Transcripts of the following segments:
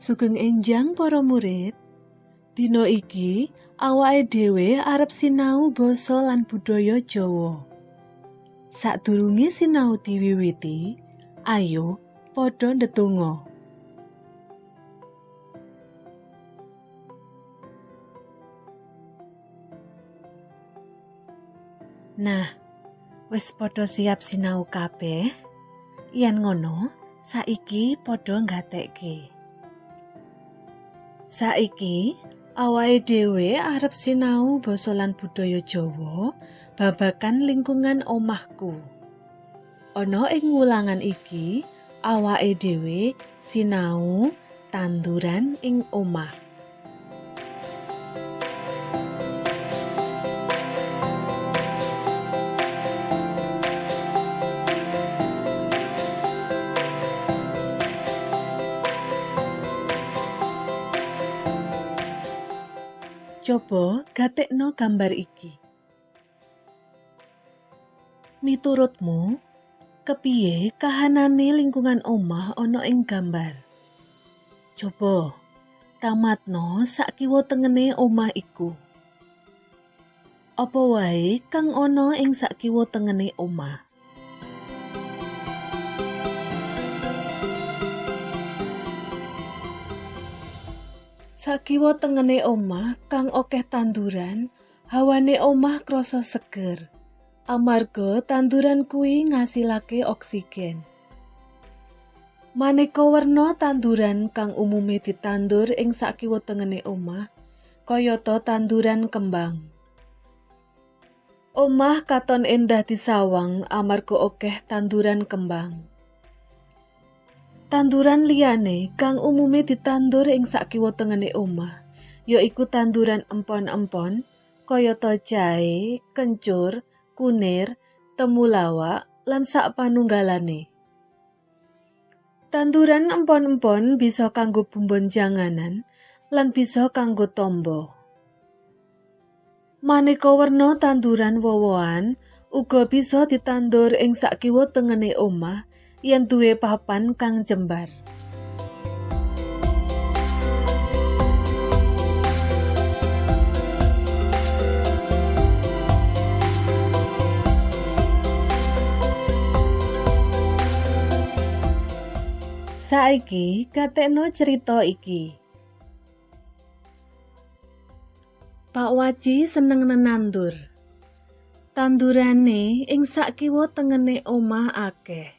Sugeng enjang para murid. Dina iki awake dhewe arep sinau basa lan budaya Jawa. Sadurunge sinau diwiwiti, ayo padha ndedonga. Nah, wis padha siap sinau kabeh? Yen ngono, saiki padha nggatekke. Saiki awake dhewe arep sinau basa lan budaya Jawa babagan lingkungan omahku. Ana ing wulangan iki, awake dhewe sinau tanduran ing omah. Coba gatekno gambar iki. Miturutmu, kepiye kahanane lingkungan omah ana ing gambar? Coba tamatno sakiwa tengene omah iku. Apa wae kang ana ing sakiwa tengene omah? Sakiwa tengene omah kang akeh tanduran, hawane omah krasa seger. Amarga tanduran kuwi ngasilake oksigen. Maneka werna tanduran kang umume ditandur ing sakiwa tengene omah, kayata tanduran kembang. Omah katon endah disawang amarga akeh tanduran kembang. Tanduran liyane kang umume ditandur ing sakiwa tengene omah, yaiku tanduran empon-empon kayata jahe, kencur, kunir, temulawak, lan sakpanunggalane. Tanduran empon-empon bisa kanggo bumbon janganan lan bisa kanggo tamba. Maneka werna tanduran woh-wohan uga bisa ditandur ing sakiwa tengene omah yen duwe papan kang jembar. Saiki gatekno crita iki. Pak Waji seneng nenandur. Tandurane ing sakiwa tengene omah akeh.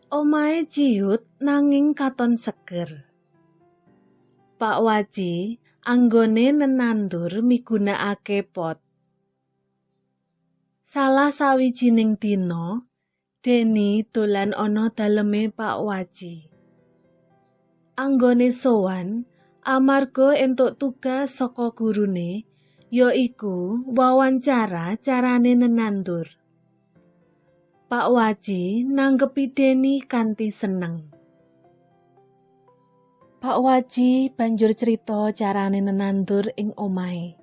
Omahe cihut nanging katon seger. Pak Waji anggone nenandur migunakake pot. Salah sawijining dina, Deni dolan ana daleme Pak Waji. Anggone sowan amarga entuk tugas saka gurune, yaiku wawancara carane nenandur. Pak Waji nanggepi Deni kanthi seneng. Pak Waji banjur crita carane nenandur ing omahe.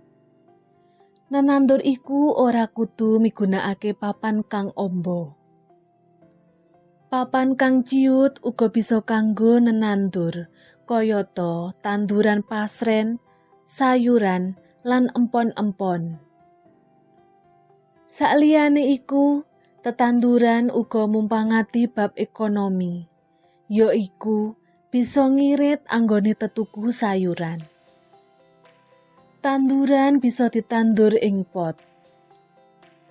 Nenandur iku ora kudu migunakake papan kang amba. Papan kang ciut uga bisa kanggo nenandur, kayata tanduran pasren, sayuran, lan empon-empon. Saliyane iku, tetanduran uga mumpangati bab ekonomi, yaiku bisa ngirit anggone tetuku sayuran. Tanduran bisa ditandur ing pot.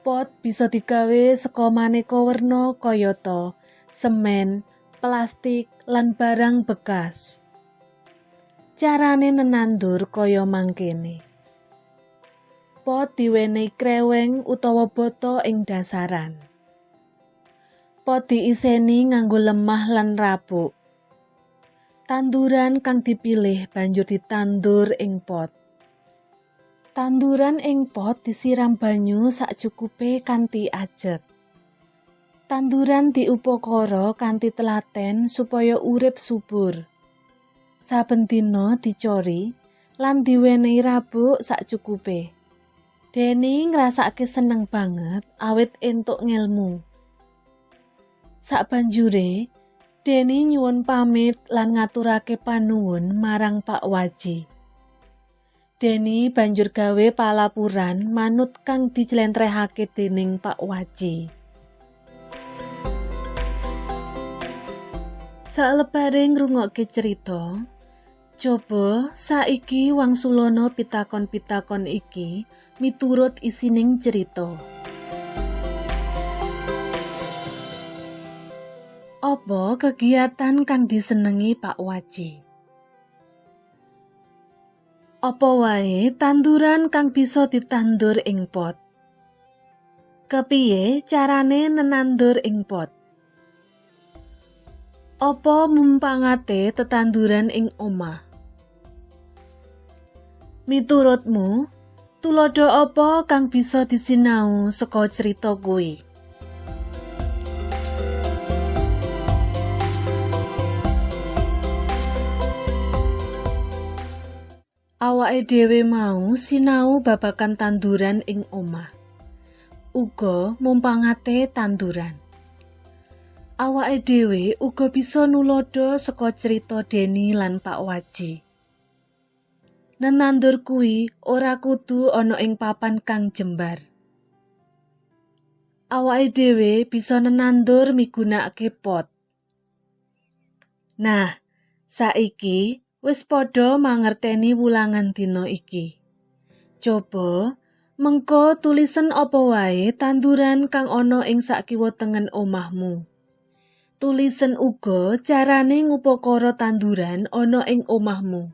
Pot bisa digawe saka maneka werna kayata semen, plastik, lan barang bekas. Carane nenandur kaya mangkene. Pot diwenehi kreweng utawa bata ing dasaran. Pot diiseni nganggo lemah lan rabuk. Tanduran kang dipilih banjur ditandur ing pot. Tanduran ing pot disiram banyu sacukupe kanthi ajeg. Tanduran diupakara kanthi telaten supaya urip subur. Saben dina dicori lan diwenehi rabuk sacukupe. Deni ngrasake seneng banget awit entuk ngelmu. Sabanjure, Deni nyuwun pamit lan ngaturake panuwun marang Pak Waji. Deni banjur gawe palapuran manut kang dijlentrehake dening Pak Waji. Salebare ngrungokke crita, coba saiki wangsulana pitakon-pitakon iki miturut isining crita. Apa kegiatan kang disenengi Pak Waji? Apa wae tanduran kang bisa ditandur ing pot? Kepiye carane nenandur ing pot? Apa mumpangate tetanduran ing omah? Miturutmu, tuladha apa kang bisa disinau saka crita kuwi? Awake dhewe mau sinau babagan tanduran ing omah. Uga mumpangate tanduran. Awake dhewe uga bisa nuladha saka crita Deni lan Pak Waji. Nenandur kuwi ora kudu ana ing papan kang jembar. Awake dhewe bisa nenandur migunakake pot. Nah, saiki wis padha mangerteni wulangan dina iki. Coba mengko tulisen apa wae tanduran kang ana ing sakiwa tengen omahmu. Tulisen uga carane ngupakara tanduran ana ing omahmu.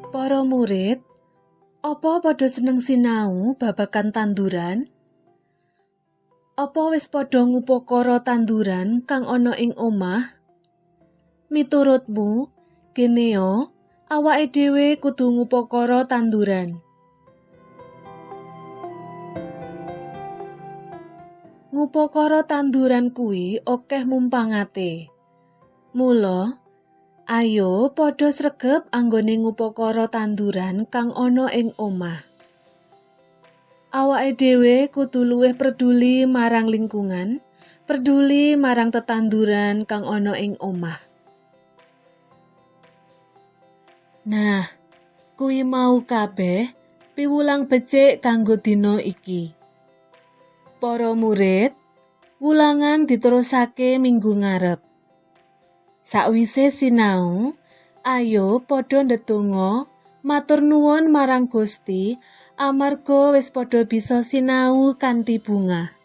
Para murid, apa padha seneng sinau babagan tanduran? Apa wis padha ngupakara tanduran kang ana ing omah? Miturutmu, geneo, awake dhewe kudu ngupakara tanduran. Ngupakara tanduran kuwi akeh mumpangate. Mula, ayo padha sregep anggone ngupakara tanduran kang ana ing omah. Awake dhewe kudu luwih peduli marang lingkungan, peduli marang tetanduran kang ana ing omah. Nah, kuwi mau kabeh piwulang becik kanggo dina iki. Para murid, wulangan diterusake minggu ngarep. Sakwise sinau, ayo padha ndedonga matur nuwun marang Gusti amarga wis padha bisa sinau kanthi bungah.